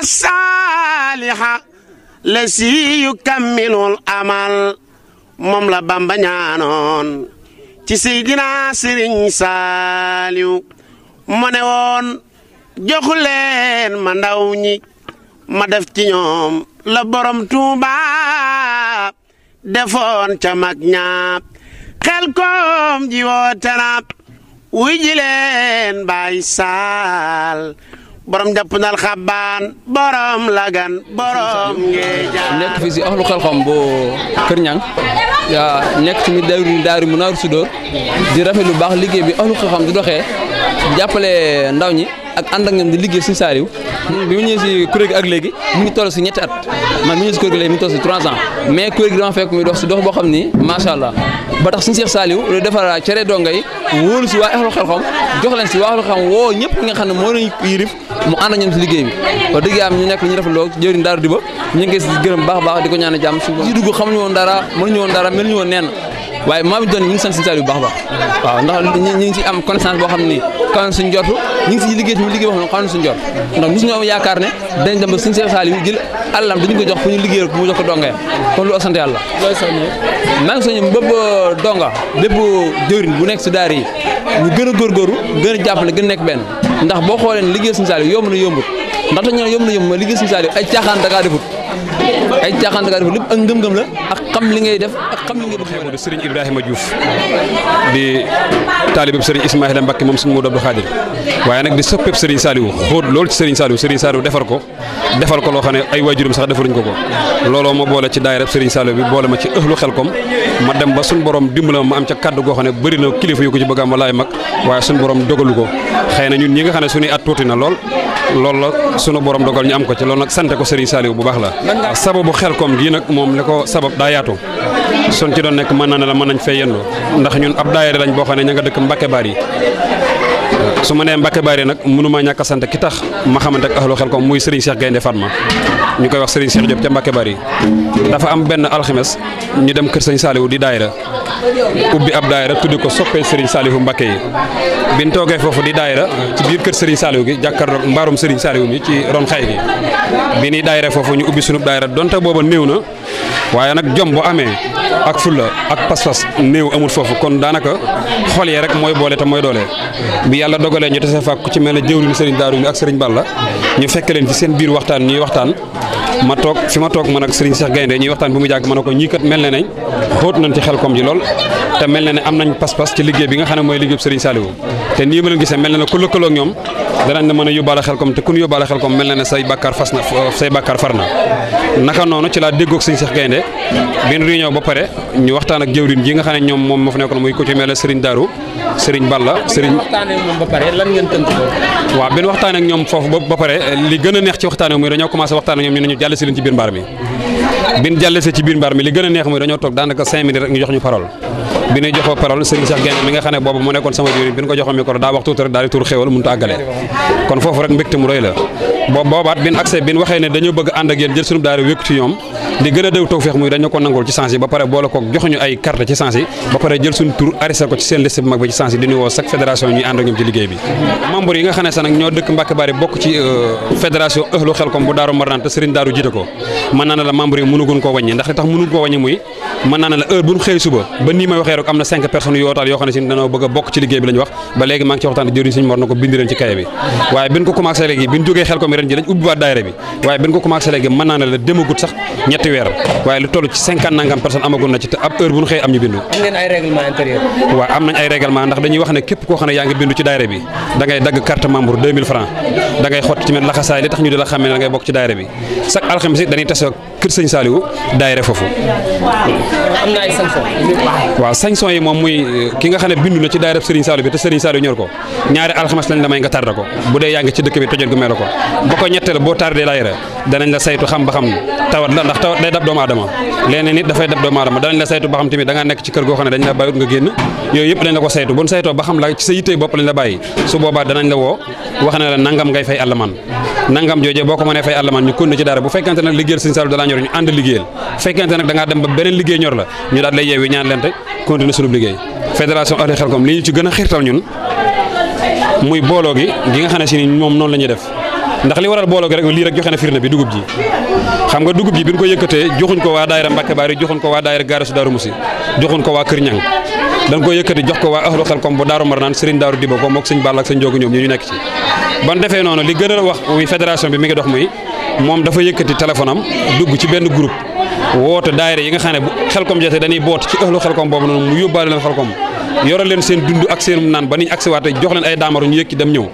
as-saaliha la si yukammilul amal moom la Bamba ñaanoon ci Seydina Sëriñ Saaliw mu ne woon joxu leen ma ndaw ñi ma def ci ñoom la borom Tuuba defoon ca mag ñaap xel koom ji woote na wuy ji leen Baay Saal borom jàpp nal xabaan borom lagan borom ngeejaan nekk fii si axlu xelxom bu Kër Ñang yaa nekk tamit daaru mu naaru sudóor di rafet lu baax liggéey bi axlu xelxom di doxee jàppale ndaw ñi ak ànd ak ñoom di liggéey si Saaliw bi mu ñëwee si kuréel gi ak léegi mu ngi toll si ñetti at man mi ñëwee si kuréel gi léegi mu ngi toll si 3 ans mais kuréel gi dama fekk muy dox si dox boo xam ni macha allah ba tax suñu Seex Saaliw lu defar cere donga yi wóolu si waa axlu xelxom jox leen si waa axlu xelxom woo ñëpp nga xam ne moo leen yirif mu ànd ak ñoom si liggéey bi wax dëgg yàlla ñu nekk ñu rafetloo jëriñ daaru di ba ñu ngi si gërëm baax baax di ko ñaan jàmm si dugg xamuñu woon dara mënuñu woon dara mel ñu woon neen waaye maa ngi doon ñu ngi sant Sëriñ Saaliw bu baax baax waaw ndax ñu ngi si am connaissance boo xam ni kaw suñu jortu ñu ngi si liggéey tamit liggéey boo xam ne kaw suñu jort ndax mosu ñoo am yaakaar ne dañ dem ba Sëriñ Seex Saaliw jël àllam dañu ko jox pour ñu liggéeyal ko mu jox ko donga ya kon lu ak sant yàlla maa ngi soññe bépp donga bépp jëriñ bu nekk si daara yi ñu gën a góorgóorlu gën a jàppale gën a nekk benn ndax boo xoolee ne liggéey Sëriñ Saaliw yomb na yombut ndaxte ñu ne yomb na yomb ma liggéey Sëriñ Saaliw ay caaxaan dakaa defut lépp ak ngëm-ngëm la ak xam li ngay def ak xam li ngay bëgg de Serigne Ibrahima Diouf di taalibeb Serigne Ismaïla Mbacké moom Serigne Modou Abdou Khadir waaye nag di soppeeb Serigne Saaliw xóot loolu ci Serigne Saaliw defal ko loo xam ne ay waajuram sax defaruñ ko looloo ma boole ci daayira Serigne Saaliw bi boole ma ci ëxlu xelkom ma dem ba suñ borom dimbala ma am ca kaddu goo xam ne bëri na kilifa yu ko ci bëgg am walaay mag waaye suñ borom dogalu ko xëy na ñun ñi nga xam ne suñuy at tuuti na loolu la sunu borom dogal ñu am ko ci loolu nag sante ko Serigne Saaliw bu baax la sababu xelkom gii nag moom li ko sabab daa yaatu son ci doon nekk mën naa ne la mën nañ fee yendu ndax ñun ab daayira lañ boo xam ne ña nga dëkk Mbacke Bari su ma nee Mbacke Bari nag mënuma ñàkk a sant ki tax ma xamante ak ahlu xelkom muy Serigne Cheikh Gaynde Fatma ñu koy wax Serigne Cheikh Diop ca Mbacke Bari dafa am benn alxames ñu dem kër Serigne Saaliw di daayira ubbi ab daayira tuddi ko soppee Serigne Saaliw Mbacke yi biñ toogee foofu di daayira ci biir kër Serigne Saaliw gi jàkkaarloog mbaarum Serigne Saaliw mi ci ron xay gi bi ni daayira foofu ñu ubbi sunub daayira donte booba néew na waaye nag jom bu amee ak fulla ak pas-pas néew amul foofu kon daanaka xol yee rek mooy boole te mooy doole bi yàlla dogalee ñu tase fa ku ci mel ne jëwriñu Serigne Daaru mi ak Serigne Balla ñu fekk leen ci seen biir waxtaan ñuy waxtaan ma toog fi ma toog man ak Serigne Cheikh Gaynde ñuy waxtaan bu mu jàgg ma ne ko ñii kat mel ne nañ xóot nañ ci xelkom ji lool te mel na ne am nañ pas-pas ci liggéey bi nga xam ne mooy liggéey Serigne Saaliw te nii ma leen gisee mel na ne ku lëkkaloo ak ñoom danañ la mën a yóbbaale xelkom te ku ñu yóbbaale xelkom mel na ne say bàkkaar far na naka noonu ci laa déggoog Serigne Cheikh Gaynde bin réunion ba pare ñu waxtaan ak jëwriñ ji nga xam ne ñoom moom moo fa nekkoon muy ku ci mel ne Serigne Darou Serigne Balla Serigne waaw bin waxtaan ak ñoom foofu ba pare li gën a neex ci waxtaan muy dañoo commencé waxtaan ak ñoom ñu ne ñu jàll si leen ci biir mbaar mi bin jàllese ci biir mbaar mi li gën a neex muy dañoo toog daanaka 5 minutes rek ñu jox ñu parole bi ñuy joxoo parole Serigne Cheikh Gaynde mi nga xam ne boobu moo nekkoon sama jëwriñ bi ñu ko joxoo micro daa wax tuuti rek daal di tuur xéewal mënut a àggale kon foofu rek mbégte mu rëy la boobaat bin accès bin waxee ne dañoo bëgg ànd ak yéen jël sunu daara wékku ci ñoom li gën a déw tawfeex muy dañu ko nangul ci sens yi ba pare boole ko joxuñu ay carte ci sens yi ba pare jël suñu tur arrêté ko ci seen liste bu mag ba ci sens yi di ñu woo chaque fédération ñuy ànd ak ñoom ci liggéey bi membre yi nga xam ne sax nag ñoo dëkk Mbacke Bari bokk ci fédération ëxlu xelkom bu Daaru Marnaan te Serigne Daaru jiite ko mën naa ne la membre yi mënugun koo wàññi ndax li tax mënugun koo wàññi muy mën naa ne la heure bu ñu xëy suba ba nii may waxee rek am na 5 personnes yoo taal yoo xam ne si dañoo bëgg a bokk ci liggéey bi lañ wax ba léegi maa ngi ci waxtaan jëriñ suñu mor na ko bind leen ci kaye bi waaye bin ko commencé léegi bin jógee xelkom yi ren ji lañ ubbi waat daayira bi waaye bin ko commencé léegi mën naa ne la demagut sax ñetti weer waaye lu toll ci 50 nangam personnes amagun na ci te ab heure bu ñu xëy am ñu bindu am ngeen ay règlement intérieur waaw am nañ ay règlement ndax dañuy wax ne képp koo xam ne yaa ngi bindu ci daayira bi da ngay dagg carte membre 2000 francs da ngay xott ci mel laxasaay li tax ñu di la xàmmee ne da ngay bokk ci daayira bi chaque alxames it dañuy tase kër Sëñ Saaliw daayira foofu am na ay sanction waaw sanction yi moom muy ki nga xam ne bindu na ci daayira Serigne Saaliw bi te Serigne Saaliw ñor ko ñaari alxames lañ la may nga tardé ko bu dee yaa ngi ci dëkk bi tojot gu mel ko ba ko ñetteel boo tardé daayira danañ la saytu xam ba xam tawat la ndax tawat day dab doomu aadama léeg-léeg nit dafay dab doomu aadama danañ la saytu ba xam tamit da ngaa nekk ci kër goo xam ne dañ la bàyyiwut nga génn yooyu yëpp dañ la ko saytu buñ saytoo ba xam la ci sa yittey bopp lañ la bàyyi su boobaa danañ la woo wax ne la nangam ngay fay àllamaan nangam joojee boo ko mënee fay àllamaan ñu kon ci dara bu fekkente nag liggéeyal Serigne Saaliw da laa ñor ñu ànd liggéeyal fekkente nag da ngaa dem ba beneen liggéey ñor la ñu daal lay yeewi ñaan leen rek continuer sunu liggéey fédération ëxlu xelkom li ñu ci gën a xiirtal ñun muy booloo gi nga xam ne si ni moom noonu la ñuy def ndax li waral booloo gi rek lii rek joxe na firnde bi dugub ji xam nga dugub ji bi ñu ko yëkkatee joxuñ ko waa daayira Mbacke Bari joxuñ ko waa daayira Gaarasu Daaru Musi joxuñ ko waa Kër Ñang dañ ko yëkkati jox ko waa ahlu Xelkom bu Daaru Marnaan Serigne Daaru Diba ko mook sëñ Balla ak sëñ Joogu ñoom ñu nekk ci ban defee noonu li gën a wax muy fédération bi mi ngi dox muy moom dafa yëkkati téléphone am dugg ci benn groupe woote daayira yi nga xam ne bu Xelkom jotee dañuy boot ci ahlu Xelkom boobu noonu mu yóbbaale leen Xelkom yore leen seen dund ak seen naan ba niñ agsi waate jox leen ay daamaru ñu yëkki dem ñëw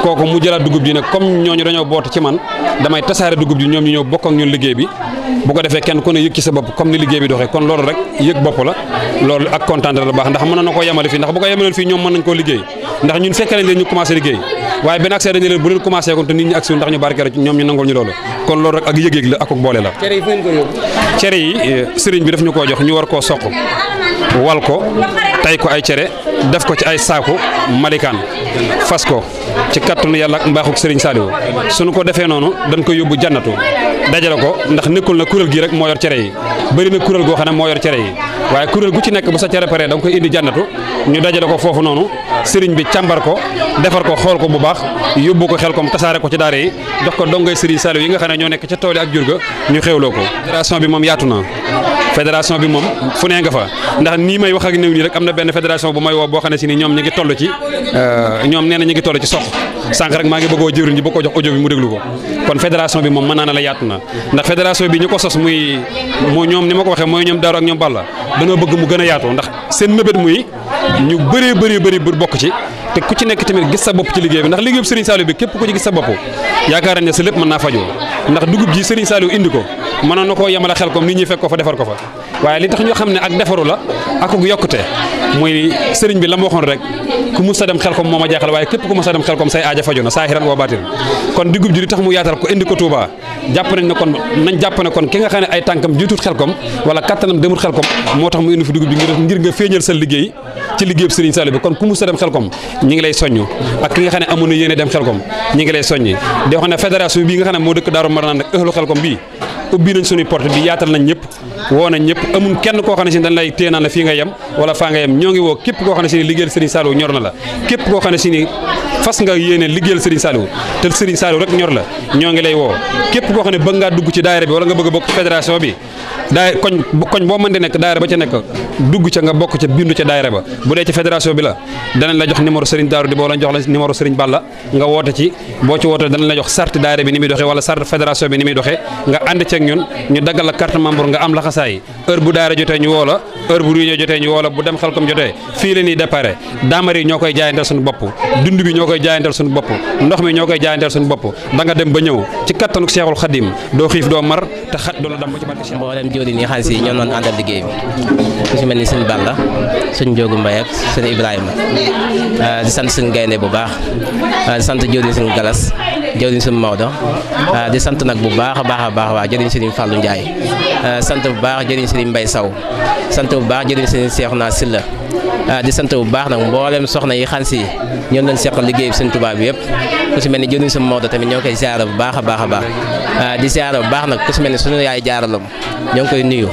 kooku mu jëlaat dugub ji nag comme ñooñu dañoo boote ci man damay tasaare dugub ji ñoom ñu ñëw bokk ak ñun liggéey bi bu ko defee kenn ku ne yëg ci sa bopp comme ni liggéey bi doxee kon loolu rek yëg bopp la loolu ak kontaan la baax ndax mën na koo yemale fii ndax bu ko yemaleen fii ñoom mën nañ koo liggéey ndax ñun fekkee nañ leen ñu commencé liggéey waaye benn accès dañu leen bu leen commencé kon te nit ñi agsi ndax ñu barkeelu ñoom ñu nangul ñu loolu kon loolu rek ak yëg-yëg la ak boole la cere yi sëriñ bi daf ñu koo jox ñu war koo soq wal ko tay ko ay cere def ko ci ay saaku malikaan fas ko ci kattanu yàlla ak mbaaxuk sëriñ Saliou suñu ko defee noonu dañ ko yóbbu jannatu dajale ko ndax nekkul na kuréel gi rek moo yor cere yi bëri na kuréel goo xam ne moo yor cere yi waaye kuréel gu ci nekk bu sa cere paree da nga koy indi jannatu ñu dajale ko foofu noonu sëriñ bi càmbar ko defar ko xool ko bu baax yóbbu ko Xelkom tasaare ko ci daara yi jox ko dongay sëriñ Saliou yi nga xam ne ñoo nekk ca tool yi ak jur ga ñu xewloo ko fédération bi moom yaatu na fédération bi moom fu nee nga fa ndax nii may wax ak néew nii rek am na benn fédération bu may woo boo xam ne si ni ñoom ñu ngi toll ci ñoom nee na ñu ngi toll ci soq sànq rek maa ngi bëggoo jëwriñ ji boo ko jox audio bi mu déglu ko kon fédération bi moom mën naa ne la yaatu na ndax fédération bi ñu ko sos muy ñoom ni ma ko waxee mooy ñoom Daaru ak ñoom Balla dañoo bëgg mu gën a yaatu ndax seen mébét muy ñu bëri bu bokk ci te ku ci nekk tamit gis sa bopp ci liggéey bi ndax liggéey bu Serigne Saliou bi képp ku ci gis sa bopp yaakaar nañ ne sa lépp mën naa fajoo ndax dugub ji Serigne Saliou indi ko mënoon na koo yemale Xelkom nit ñi fekk ko fa defar ko fa waaye li tax ñu xam ne ak defaru la ak yokkute muy Serigne bi la ma waxoon rek ku mus a dem Xelkom moo ma jaaxal waaye képp ku mus a dem Xelkom say aaja faju na saahiran wa baatin kon dugub ji li tax mu yaatal ko indi ko Touba jàpp nañ ne kon jàpp ne kon ki nga xam ne ay tànkam jiitut Xelkom wala kattanam demut Xelkom moo tax mu indi fi dugub ji ngir nga feeñal sa liggéey ci liggéeyub Serigne Saliou bi kon ku mus a dem Xelkom ñi ngi lay soññ ak ki nga xam ne amoon na yéene dem Xelkom ñi ngi lay soññi di wax ne fédération bii nga xam ne moo dëkk Daaru Marnaan ak ëhlu Xelkom bii ubbi nañ suñuy porte bi yaatal nañ ñëpp woo nañ ñëpp amul kenn koo xam ne si dañ lay téye naan la fii nga yem wala faa nga yem ñoo ngi woo képp koo xam ne si ni liggéeyal Serigne Saliou ñor na la képp koo xam ne si ni fas nga yéene liggéeyal Serigne Saliou te Serigne Saliou rek ñor la ñoo ngi lay woo képp koo xam ne bëgg ngaa dugg ci daayira bi wala nga bëgg a bokk ci fédération bi daay koñ boo mën di nekk daayira ba ca nekk dugg ca nga bokk ca bindu ca daayira ba bu dee ci fédération bi la danañ la jox numéro Serigne Darou di boo la jox la numéro Serigne Balla nga woote ci boo ci woote danañ la jox charte daayira bi ni muy doxee wala charte fédération bi ni muy doxee nga ànd ceeg ñun ñu daggal la carte membre nga am la xasaay heure bu daayira jotee ñu woo la heure bu réunion jotee ñu woo la bu dem Xelkom jotee fii la ñuy déparé daamar yi ñoo koy jaayanteel suñu bopp dund bi ñoo koy jaayanteel suñu bopp ndox mi ñoo koy jaayanteel suñu bopp da nga dem ba ñëw ci kattanu Cheikhul Khadim doo xiif doo mar te xat doo la dam ba ci barke Cheikh mboolem jëwriñ yi xam si ñoo doon àndal liggéey bi ku si mel ni sëñ Balla sëñ Joogu Mbay ak sëñ Ibrahima di sant sëñ Gaynde bu baax di sant jëwriñ sëñ Galas jëwriñ sëñ Maodo di sant nag bu baax a baax waa jëwriñ sëñ Fallou Ndiaye sant bu baax jëwriñ sëñ Mbay Saw sant bu baax jëwriñ sëñ Seexuna Silla di sant bu baax nag mboolem soxna yi xam si ñoom lañ seqal liggéey bi sëñ Tuubaa bi yëpp ku si mel ni jëwriñ sëñ Maodo tamit ñoo koy ziara bu baax a baax di ziara bu baax nag ku si mel ni suñu yaay jaaralam ñoo ngi koy nuyu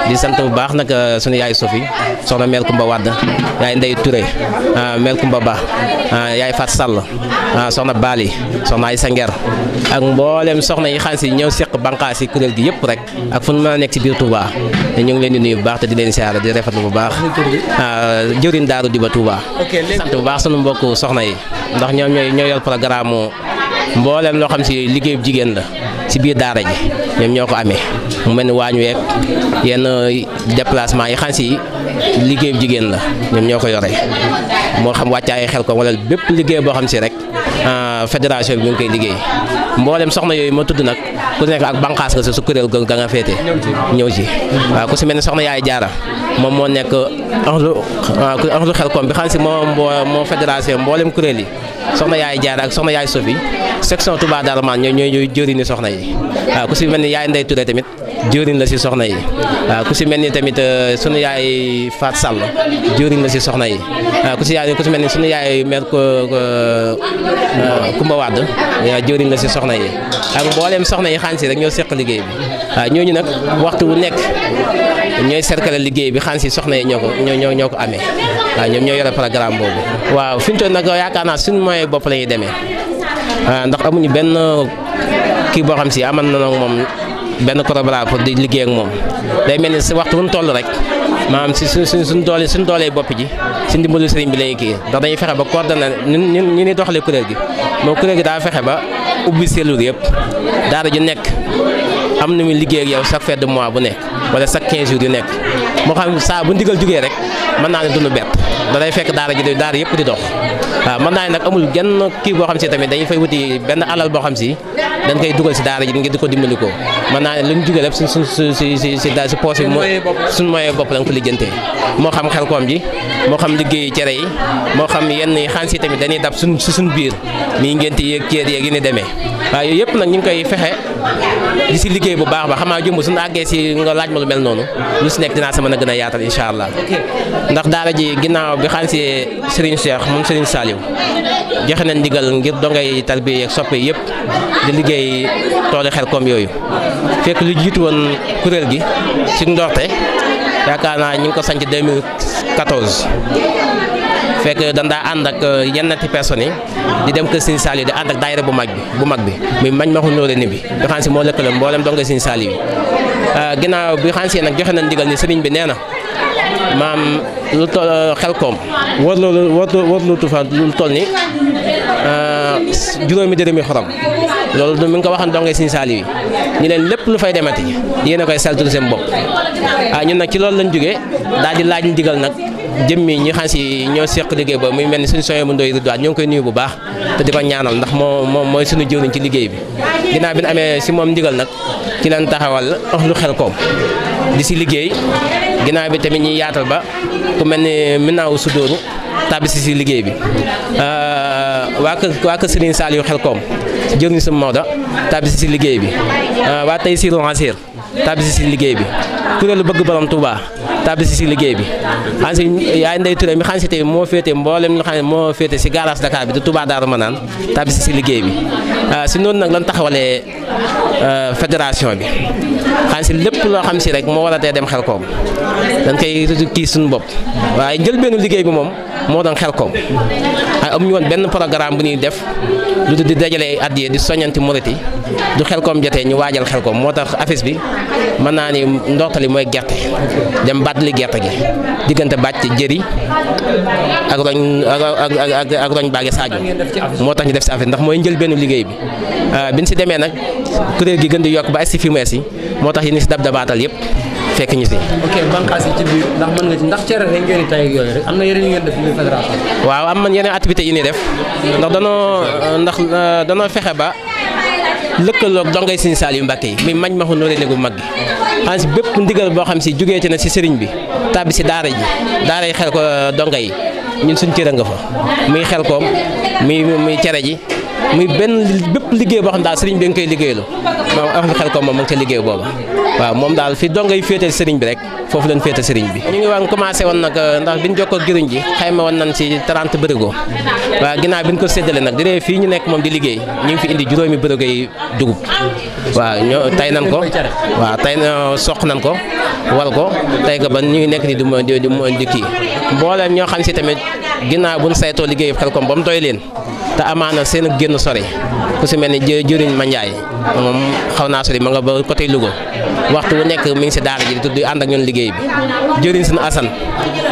di sant bu baax nag suñu yaay Sofi soxna Mel Kumba Wadd yaay Ndey Touré Mel Kumba Ba yaay Fat Sall soxna Bali soxna ay Sanger ak mboolem soxna yi xam si ñëw seq banqaas yi kuréel gi yëpp rek ak fu ñu mën a nekk ci biir Touba te ñu ngi leen di nuyu bu baax te di leen siyaare di rafetlu bu baax jëwriñ Daaru Diba Touba sant bu baax sunu mbokk soxna yi ndax ñoom ñooy yor programme mboolem loo xam si liggéeyu jigéen la ci biir daara ji ñoom ñoo ko amee mu mel ni waañu week yenn déplacement yi xam si liggéeyu jigéen la ñoom ñoo ko yore moo xam wàccaay xel ko wala bépp liggéey boo xam si rek fédération bi ñu ngi koy liggéey mboolem soxna yooyu ma tudd nag ku nekk ak banqaas nga su kuréel ga nga féete ñëw ci waaw ku si mel ni soxna yaay jaara moom moo nekk axlu Xelkom bi xam si moo fédération mboolem kuréel yi soxna yaay jaara ak soxna yaay Sofi section Touba Darman ñooy jëriñu soxna yi waaw ku si mel ni yaay Ndey Touré tamit jëriñ la si soxna yi waaw ku si mel ni tamit sunu yaay Fat Sall jëriñ la si soxna yi waaw ku si mel ni sunu yaay mère Kumba Wade jëriñ la si soxna yi ak mboolem soxna yi xaan si rek ñoo seq liggéey bi waaw ñooñu nag waxtu wu nekk ñooy cercle liggéey bi xaan si soxna yi ñoo ko amee waaw ñoom ñoo yore programme boobu waaw fi ñu toll nag yaakaar naa suñu moyen bopp la ñuy demee ndax amuñu benn kii boo xam si aman na nag moom benn programme pour di liggéey ak moom day mel ni si waxtu wuñ toll rek maanaam si suñ doolee bopp ji si ndimbalu sëriñ bi lañuy kii ndax dañuy fexe ba coordonné ñu ni doxalee kuréel gi moom kuréel gi daa fexe ba ubbi cellule yëpp daara ju nekk am na muy liggéey ak yow chaque fin de mois bu nekk wala chaque 15 jours yu nekk moo xam saa bu ndigal jugee rek mën naa ne dunu bett da day fekk daara yëpp di dox waaw mën naa ne nag amul genn kii boo xam si tamit dañuy fay wuti benn alal boo xam si dañ koy dugal si daara ji ngir di ko dimbali ko mën naa ne lu ñu jugee lépp si poos yi suñ moyen bopp lañ ko lijjantee moo xam xel koom ji moo xam liggéey cere yi moo xam yenn xaalis yi tamit dañuy dab suñ biir nii ngeen ti yéeg ceer yeeg yi ni demee waaw yooyu yëpp nag ñu ngi koy fexe di si liggéey bu baax ba xamaa jumb suñu àggee si nga laaj ma lu mel noonu lu si nekk dinaa sa mën a gën a yaatal incha allah ndax daara ji ginnaaw bi xaalis Serigne Cheikh moom Serigne Saliou joxe na ndigal ngir dongay tarbiya ak soppe yëpp di liggéey toolu Xelcom yooyu fekk lu jiitu woon kuréel gi ci ndorte yaakaar naa ñu ngi ko sanc 2014 fekk dañ daa ànd ak yennati personnes yi di dem kër Serigne Saliou di ànd ak daayira bu mag bi muy mañ maxu nóore ni bi nga xam si moo lëkkale mboolem dongay Serigne Saliou yi ginnaaw bi xam si nag joxe na ndigal ni Serigne bi nee na maam lu toll Xelcom warlu fa lu toll ni juróomi dërëmi xorom loolu mi ngi ko waxoon dongay Serigne Saliou yi ñu leen lépp lu fay demati yéen a koy saltul seen bopp ñun nag ci loolu lañ jógee daal di laaj ndigal nag jëmmi ñi xam si ñoo seq liggéey ba muy mel ni suñu soñé bu ndoy ridwaat ñoo ngi koy nuyu bu baax te di ko ñaanal ndax moom mooy suñu jëwriñ ci liggéey bi ginnaaw bi ñu amee si moom ndigal nag ci leen taxawal lu Xelcom di si liggéey ginnaaw bi tamit ñuy yaatal ba ku mel ni Minaawu Sudóoru tàbbi si liggéey bi waa kër Serigne Saliou Xelcom jëwriñ sama Maodo tàbbi si liggéey bi waa tey Sirou Ansir tàbbi si liggéey bi kuréelu bëgg borom Touba tàbbi si liggéey bi xam si yaay Ndey Touré mi xam si tey moo féete mboolem xam ne moo féete si garage Dakar bi di Touba Daaru Manaan tàbbi si liggéey bi si noonu nag lan taxawalee fédération bi xam si lépp loo xam si rek moo war a tee dem Xelcom dañ koy kii suñu bopp waaye njëlbeenu liggéey bi moom moo doon Xelcom amuñu woon benn programme bu ñuy def lu di dajale ay addiya di soññanti murit yi du Xelcom jotee ñu waajal Xelcom moo tax affiche bi mën naa ni ndortali mooy gerte dem bàttali gerte gi diggante bàcc jëri ak roñ baage Sadio moo tax ñu def si affiche ndax mooy njëlbeenu liggéey bi biñ si demee nag kuréel gi gën di yokk ba ay si fi mu si moo tax yi ni si dabaatal yëpp fekk ñu si. ok bànqaas yi ci biir ndax mën nga ci ndax cere rek ngeen di tay ak yooyu rek am na yeneen yu ngeen def ci biir fédération. waaw am na yeneen activités yi ñuy def ndax danoo fexe ba lëkkaloog dongay Serigne Saliou Mbacké yi muy mañ maxu nooree néegu mag gi xam si bépp ndigal boo xam si jógeete na si sëriñ bi tàbbi si daara ji daara yi xel ko donga yi ñun suñ cër nga fa muy Xelcom muy cere ji muy bépp liggéey boo xam daal sëriñ bi nga koy liggéeylu moom am Xelcom moom mu ngi ca liggéey booba waaw moom daal fi dongay féetal sëriñ bi rek foofu lañ féetal sëriñ bi ñu ngi waan commencé woon nag ndax biñ jokkoo gëriñ ji xayma woon nañ ci 30 bërigo waaw ginnaaw bi ñu ko séddale nag diree fii ñu nekk moom di liggéey ñu ngi fi indi juróomi bërigo yi dugub waaw ñoo tay nañ ko waaw tay soq nañ ko wal ko tay ko ba ñu ngi nekk ni di kii mbooleem ñoo xam si tamit ginnaaw buñ saytoo liggéey Xelcom ba mu doy leen te amaana seen ak génn sori ku si mel ni jëriñ ma Njaay moom xaw naa sori ma nga ba côté Louga waxtu wu nekk mi ngi si daara ji di ànd ak ñun liggéey bi jëriñ seen Assane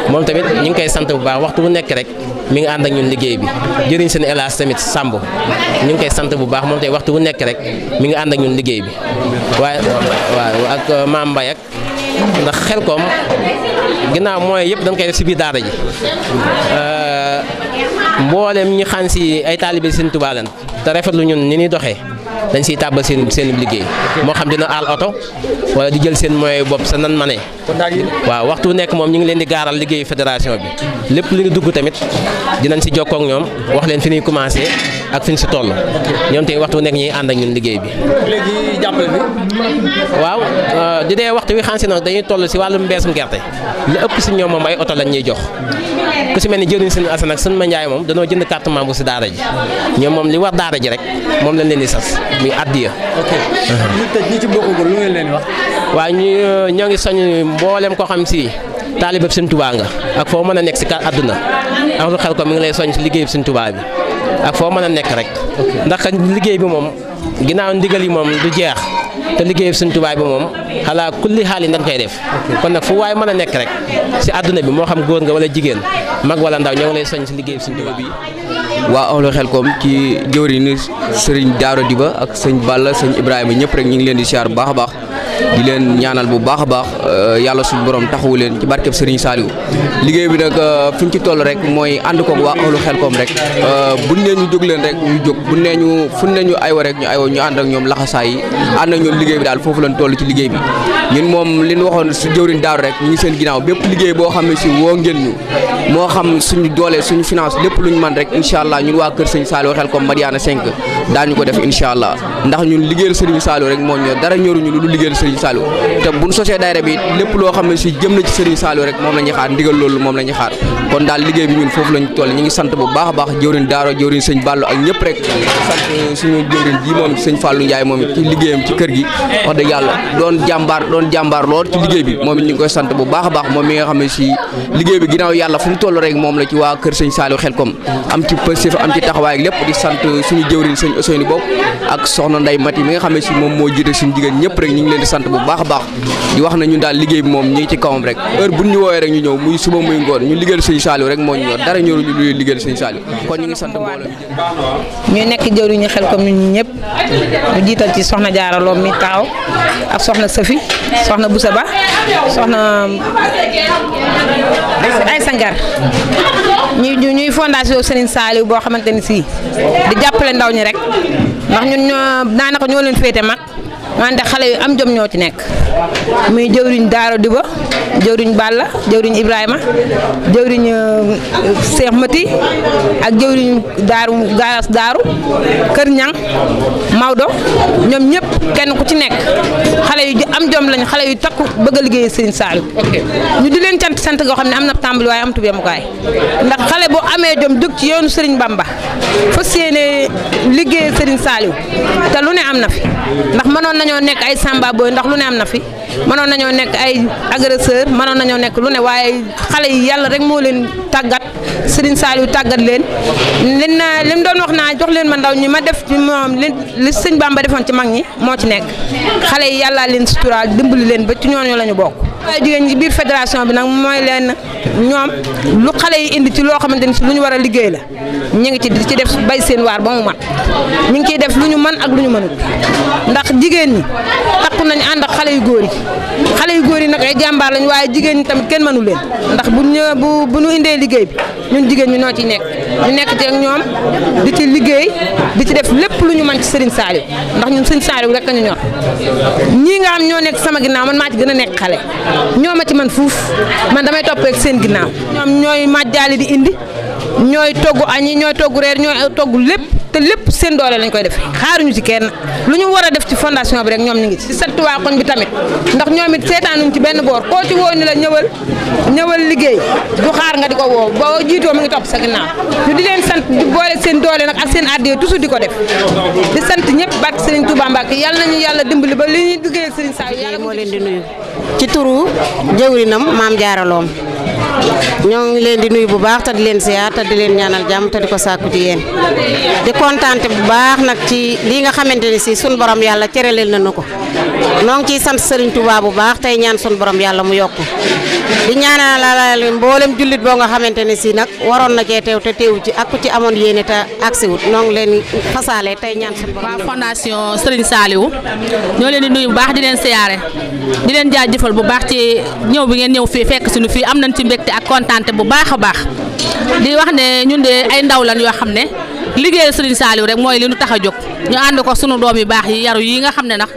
moom tamit ñu ngi koy sant bu baax waxtu wu nekk rek mi ngi ànd ak ñun liggéey bi jëriñ seen Elas tamit Samb ñu ngi koy sant bu baax moom tamit waxtu wu nekk rek mi ngi ànd ak ñun liggéey bi waaye waaw ak Maam Mbay ak ndax Xelcom ginnaaw mooy yëpp dañ koy def si biir daara ji mboolem ñi xam si ay taalibe Sëriñ Tuubaa lañ te rafetlu ñun ni ñuy doxee dañ siy tàbbal seen liggéey moo xam dina aal oto wala di jël seen moyen bopp sa nan ma ne waaw waxtu nekk moom ñu ngi leen di gaaral liggéeyu fédération bi lépp li ñu dugg tamit dinañ si jokkoo ak ñoom wax leen fi ñuy commencé ak fi ñu si toll ñoom tamit waxtu nekk ñuy ànd ak ñun liggéey bi. léegi jàppale bi. waaw di dee waxtu wi xam si nag dañuy toll si wàllum mbeesum gerte li ëpp si ñoom moom ay oto lañ ñuy jox ku si mel ni jëriñ seen Assane ak seen ma Njaay moom danoo jënd carte membre si daara ji ñoom moom li war daara ji rek moom lañ leen di sas muy addiya. ok ñu tëj ñi ci bokkagul lu ngeen leen wax. waaw ñoo ngi soñ mboolem koo xam si taalibe Sëriñ Tuubaa nga ak foo mën a nekk si àdduna ak lu Xelcom mi ngi lay soñ si liggéey Sëriñ Tuubaa bi ak foo mën a nekk rek ndax liggéey bi moom ginnaaw ndigal yi moom du jeex te liggéey Sëñ Tuubaa bi moom xalaa kulli xaal yi dañ koy def kon nag fu waay mën a nekk rek si àdduna bi moo xam góor nga wala jigéen mag wala ndaw ñoo ngi lay soñ si liggéey Sëñ Tuubaa bi waa ahlu Xelkom ci jëwriñu sëriñ Daaro Diba ak sëñ Balla sëñ Ibrahima ñëpp rek ñu ngi leen di siyaar bu baax a baax di leen ñaanal bu baax a baax yàlla suñu borom taxawu leen ci barkeb sëriñ Saliou liggéey bi nag fi ñu ci toll rek mooy ànd koog waa ahlu Xelkom rek buñ nee ñu jóg leen rek ñu jóg buñ nee ñu fuñ ne ñu aywa rek ñu aywa ñu ànd ak ñoom laxasaay yi ànd ak ñoom liggéey bi daal foofu lañ toll ci liggéey bi ñun moom li ñu waxoon su jëwriñ Daaro rek ñu ngi seen ginnaaw bépp liggéey boo xam ne si woo ngeen ñu moo xam suñu doole suñu finance lépp luñ man rek incha allah ñun waa kër sëñ Saliou Xelkom Madiyana 5 daañu ko def incha allah ndax ñun liggéeyal sëriñ Saliou rek moo ñor dara ñoruñu lu liggéeyal sëriñ Saliou te buñ sosee daayira bi lépp loo xam ne si jëm na ci sëriñ Saliou rek moom la ñuy xaar ndigal loolu moom la ñuy xaar kon daal liggéey bi ñun foofu lañ toll ñu ngi sant bu baax a baax jëwriñ Daaro jëwriñ sëñ Ballo ak ñëpp rek sant suñu jëwriñ ji moom sëñ Fallou Ndiaye moom it ci liggéeyam ci kër gi wax dëgg yàlla doon jàmbaar lool ci liggéey bi moom it ñu ngi koy sant bu baax a baax moom mi nga xam ne si liggéey bi ginnaaw yàlla fu mu toll rek moom la ci waa kër sëñ Saliou Xelkom am ci pëstéef am ci taxawaay ak lépp di sant suñu jëwriñ sëñ Ousseynou Bopp ak soxna Ndeye Mati mi nga xam ne si moom moo jiite suñu jigéen ñëpp rek ñu ngi leen di sant bu baax a baax di wax na ñun daal liggéey bi moom ñu ngi ci kawam rek heure bu ñu woowee rek ñu ñëw muy suba muy ngoon ñu liggéeyal sëñ Saliou rek moo ñu ñor dara ñoru ñu luy liggéeyal sëñ Saliou kon ñu ngi sant mbooloo ñu nekk jëwriñu Xelkom ñun ñëpp ñu jiital ci soxna Jaara Loom mi taxaw ak soxna Safi soxna Boussa Ba soxna ay sangar ñuy fondation Serigne Saliou boo xamante ni si di jàppale ndaw ñi rek ndax ñun daanaka ñoo leen féete mag wante xale yu am jom ñoo ci nekk muy jëwriñ Daaro Diba jëwriñ Balla jëwriñ Ibrahima jëwriñ Cheikh Mati ak jëwriñ Galas Daaru Kër Ñang Maodo ñoom ñëpp kenn ku ci nekk xale yu am jom lañ xale yu takku bëgg a liggéey Serigne Saliou ñu di leen sant goo xam ne am na tàmbali waaye am tub yemukaay ndax xale boo amee jom dëkk ci yoonu Serigne Bamba fas yéene liggéey Serigne Saliou te lu ne am na fi ndax mënoon nañoo nekk ay samba boy ndax lu ne am na fi mënoon nañoo nekk ay agresseur mënoon nañoo nekk lu ne waaye xale yi yàlla rek moo leen tàggat Serigne Saliou tàggat leen lim doon wax naa jox leen ma ndaw ñi ma def ci moom li sëñ Bamba defoon ci mag ñi moo ci nekk xale yi yàlla leen suturaal dimbali leen ba ci ñooñu la ñu bokk. waaye jigéen ñi biir fédération bi nag mooy leen ñoom lu xale yi indi ci loo xamante ni si lu ñu war a liggéey la ñu ngi ci def bay seen waar ba mu mat ñu ngi ciy def lu ñu mën ak lu ñu mënut ndax jigéen ñi takku nañu ànd ak xale yu góor yi nag ay jàmbaar lañu waaye jigéen ñi tamit kenn mënu leen ndax bu ñu indee liggéey bi ñun jigéen ñi noo ciy nekk ñu nekk ci ak ñoom di ci liggéey di ci def lépp lu ñu mën ci Serigne Saliou ndax ñun Serigne Saliou rek a ñu ñor ñii nga xam ñoo nekk sama ginnaaw man maa ci gën a nekk xale ñoo ma ci man fuuf man damay toppee ak seen ginnaaw ñoom ñooy màjjaali di indi ñooy togg añ yi ñooy togg reer ñooy togg lépp te lépp seen doole lañ koy def xaaruñu ci kenn lu ñu war a def ci fondation bi rek ñoom ñu ngi ci sant waa koñ bi tamit ndax ñoom it seetaanuñ ci benn boor koo ci woo ni la ñëwal liggéey du xaar nga di ko woo boo jiitoo mi ngi topp sa ginnaaw ñu di leen sant di boole seen doole nag ak seen àddee toujours di ko def di sant ñëpp barke Serigne Touba Mbacke yàlla nañu yàlla dimbali ba li ñuy liggéeyal Serigne Saliou yàlla moo leen di nuyu ci turu jëwrinam Maam Jaara Loom ñoo ngi leen di nuyu bu baax te di leen siyaar te di leen ñaanal jàmm te di ko sàkku ci yéen di kontaante bu baax nag ci lii nga xamante ni si sun borom yàlla cereleel nañu ko noo ngi ciy sant Serigne Touba bu baax tey ñaan sun borom yàlla mu yokku di ñaanal mboolem jullit boo nga xamante ne si nag waroon na cee teew te teewu ci ak ku ci amoon yéene te agsiwut noo ngi leen fasaale tey ñaan sun borom. waa fondation Serigne Saliou ñoo leen di nuyu bu baax di leen siyaare di leen jaajëfal bu baax ci ñëw bi ngeen ñëw fii fekk suñu fii am nañ ci mbégte ak kontaante bu baax a baax di wax ne ñun de ay ndaw lan yoo xam ne liggéeyal Serigne Saliou rek mooy li ñu tax a jóg ñu ànd ko sunu doom yu baax yi yaru yi nga xam ne nag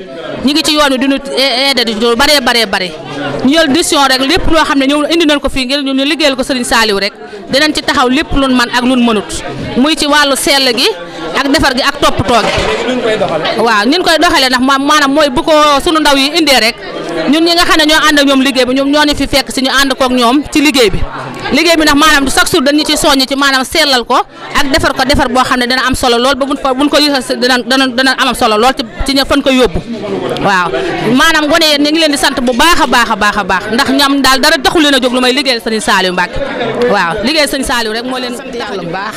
ñi ngi ci yoon wi duñu aide di bare ñu jël décision rek lépp loo xam ne ñëw indi nañ ko fii ngir ñu liggéeyal ko Serigne Saliou rek dinañ ci taxaw lépp luñ man ak luñ mënut muy ci wàllu sell gi ak defar gi ak toppatoo gi waaw ñun koy doxalee ndax maanaam mooy bu ko sunu ndaw yi indee rek ñun ñi nga xam ne ñoo ànd ak ñoom liggéey bi ñoom ñoo ñu fi fekk si ñu ànd kook ñoom ci liggéey bi nag maanaam du chaque jour dañu ci soññ ci maanaam sellal ko ak defar boo xam ne dana am solo lool ba buñ ko yësal dana am solo lool ci ña fan ko yóbbu waaw maanaam gone yéen ñu ngi leen di sant bu baax a baax ndax ñam daal dara taxul leen a jóg lu may liggéeyal sëñ Saliou Mbacke waaw liggéeyal sëñ Saliou rek moo leen sant yàlla bu baax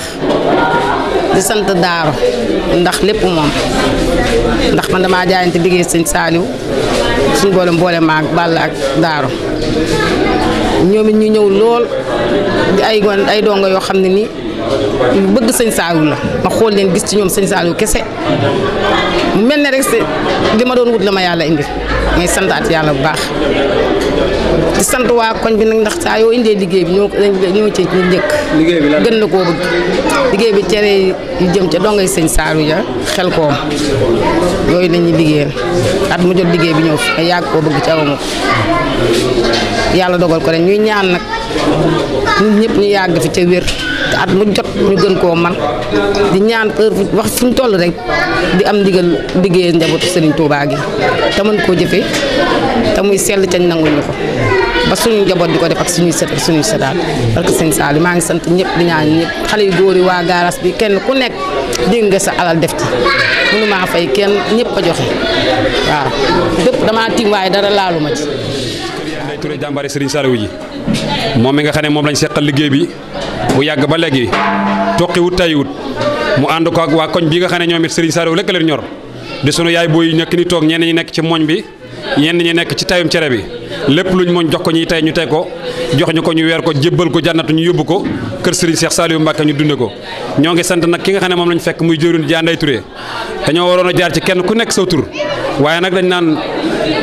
di sant Daaro ndax lépp moom ndax man damaa jaayante liggéey sëñ Saliou suñu boole maag Balla ak Daaro ñoom it ñu ñëw lool di ay dongo yoo xam ne ni ñu bëgg sëñ Saliou la ma xool leen gis ci ñoom sëñ Saliou kese mu mel ne rek li ma doon wut la ma yàlla indi may santaat yàlla bu baax di sant waa koñ bi nag ndax saa yoo indee liggéey bi ñoo ci ñu njëkk gën la koo bëgg liggéey bi cere yu jëm ca dongay sëñ Saliou ja xel koom yooyu lañuy liggéeyal at mu jot liggéey bi ñëw fi nga yàgg koo bëgg ci awama ko yàlla dogal ko rek ñuy ñaan nag ñun ñëpp ñu yàgg fi ca wér te at mu jot ñu gën koo man di ñaan heure wax fu ñu toll rek di am ndigal liggéeyal njabootu Serigne Touba gi te mën koo jëfe te muy sell cañ nangul ñu ko ba suñu njaboot di ko def ak suñuy sët ak suñuy sëtaat parce que sëñ Saliou maa ngi sant ñëpp di ñaan ñëpp xale yu góor yi waa garas bi kenn ku nekk dégg nga sa alal def ci mënu maa fay kenn ñëpp a joxe waaw bépp damaa tiim waaye dara laalu ma ci. Ndeye Touré jàmbaare Serigne Saliou ji moom mi nga xam ne moom lañ seqal liggéey bi bu yàgg ba léegi toqiwut tayiwut mu ànd ko ak waa koñ bi nga xam ne ñoom it Serigne Saliou lekk leen ñor di sunu yaay booy nekk ni toog ñenn ñi nekk ci mooñ bi ñenn ñi nekk ci tayum cere bi lépp luñ mooñ jox ko ñuy tey ñu tey ko jox ñu ko ñu weer ko jébbal ko jànnatu ñu yóbbu ko kër Serigne Cheikh Saliou Mbacke ñu dunde ko ñoo ngi sant nag ki nga xam ne moom lañ fekk muy jëwriñ ji Ndeye Touré dañoo waroon a jaar ci kenn ku nekk saw tur waaye nag dañ naan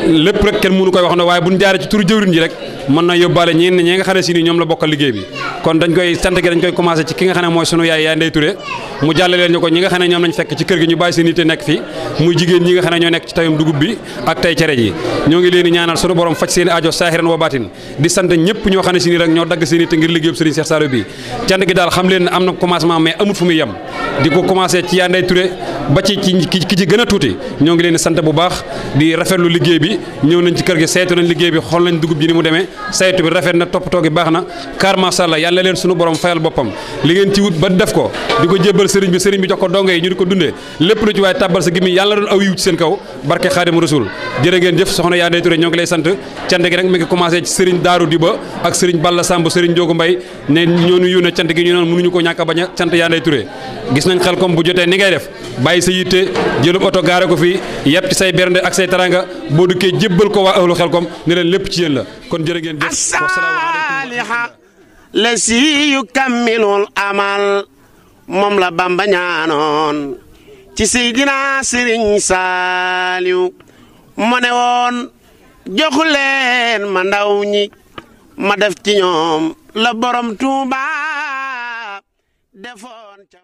lépp rek kenn mënu koy wax na waaye buñ jaaree ci turu jëwriñ ji rek mën na yóbbaale ñi nga xam ne si ni ñoom la bokkal liggéey bi kon dañ koy sant gi dañ koy commencé ci ki nga xam ne mooy sunu yaay Ndeye Touré mu jàllaleen ñu ko ñi nga xam ne ñoom lañ fekk ci kër gi ñu bàyyi seen yitte nekk fi muy jigéen ñi nga xam ne ñoo nekk ci tayum dugub bi ak tay cere ji ñoo ngi leen di ñaanal sunu borom faj seen aajo saahiran wa baatin di sant ñëpp ñoo xam ne si ni rek ñoo dagg seen yitte ngir liggéeyub Serigne Cheikh Saliou bi cant gi daal xam leen ne am na commencement mais amut fu muy yem di ko commencé ci yaa Ndeye Touré ba ci ki ci gën a tuuti ñoo ngi leen di sant bu baax di rafetlu liggéey bi ñëw nañ ci kër gi saytu nañ liggéey bi xool nañ dugub ji ni mu demee saytu bi rafet na toppatoo gi baax na car macha Allah yàlla leen sunu borom fayal boppam li ngeen ci wut ba def ko di ko jébbal sëriñ bi jox ko dongo yi ñu di ko dundee lépp lu ci waaye tàbbal sa gimi yàlla doon aw yiw ci seen kaw barke Xaadimu Rasuul jërë ngeen jëf soxna yaa Ndeye Touré ñoo ngi lay sant cant gi nag mi ngi commencé ci sëriñ Daaru Diba ak sëriñ Balla Samb sëriñ Njoogu Mbay ne ñoonu yónnee cant gi ñu noon mënuñu ko ñàkk a bañ a cant yaa Ndeye Touré gis nañ xel comme bu jotee ni ngay def bàyyi sa yitte jëlub oto gaare ko fii yàpp ci say bernde ak say taranga boo dukkee jébbal ko waa ahlu Xelkom ne leen lépp ci yéen la kon jërë ngeen jëf la si yu kammilul amal moom la Bamba ñaanoon ci Seydina Serigne Saliou mu ne woon joxu leen ma ndaw ñi ma def ci ñoom la borom Tuuba defoon ca